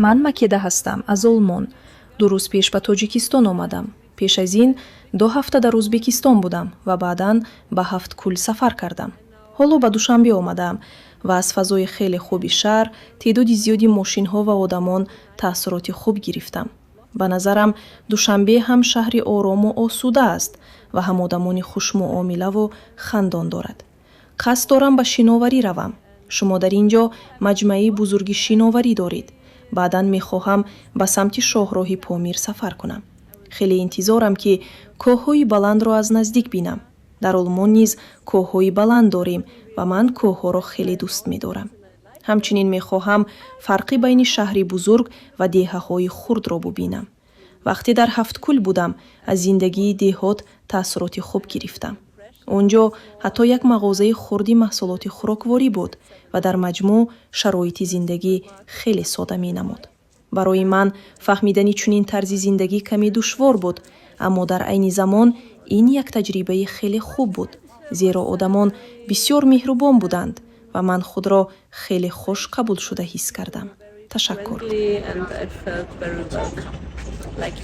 Ман Македа ҳастам, аз Олмон. 2 рӯз пеш ба Тоҷикистон омадам. Пеш аз ин 2 ҳафта дар Ӯзбекистон будам ва баъдан ба Ҳафткӯл сафар кардам. Ҳоло ба Душанбе омадаам ва аз фазои хеле хуби шаҳр, теъдоди зиёди мошинҳо ва одамон таассуроти хуб гирифтам. Ба назарам, Душанбе ҳам шаҳри орому осуда аст ва ҳам одамони хушмуомилаву хандон дорад. Қасд дорам ба шиноварӣ равам. Шумо дар ин ҷо маҷмӯаи бузурги шиноварӣ доред. Баъдан мехоҳам ба самти шоҳроҳи Помир сафар кунам. Хеле интизорам, ки кӯҳҳои баландро аз наздик бинам. Дар Олмон низ кӯҳҳои баланд дорем ва ман кӯҳҳоро хеле дӯст медорам. Ҳамчунин мехоҳам фарқи байни шаҳри бузург ва деҳаҳои хурдро бубинам. Вақте дар Ҳафткӯл будам, аз зиндагии деҳот таассуроти хуб гирифтам. Он ҷо ҳатто як мағозаи хурди маҳсулоти хӯрокворӣ буд ва дар маҷмӯъ шароити зиндагӣ хеле сода менамуд. Барои ман фаҳмидани чунин тарзи зиндагӣ каме душвор буд, аммо дар айни замон ин як таҷрибаи хеле хуб буд, зеро одамон бисёр меҳрубон буданд ва ман худро хеле хуш қабулшуда ҳис кардам. Ташаккур. Friendly and I felt very welcome. Like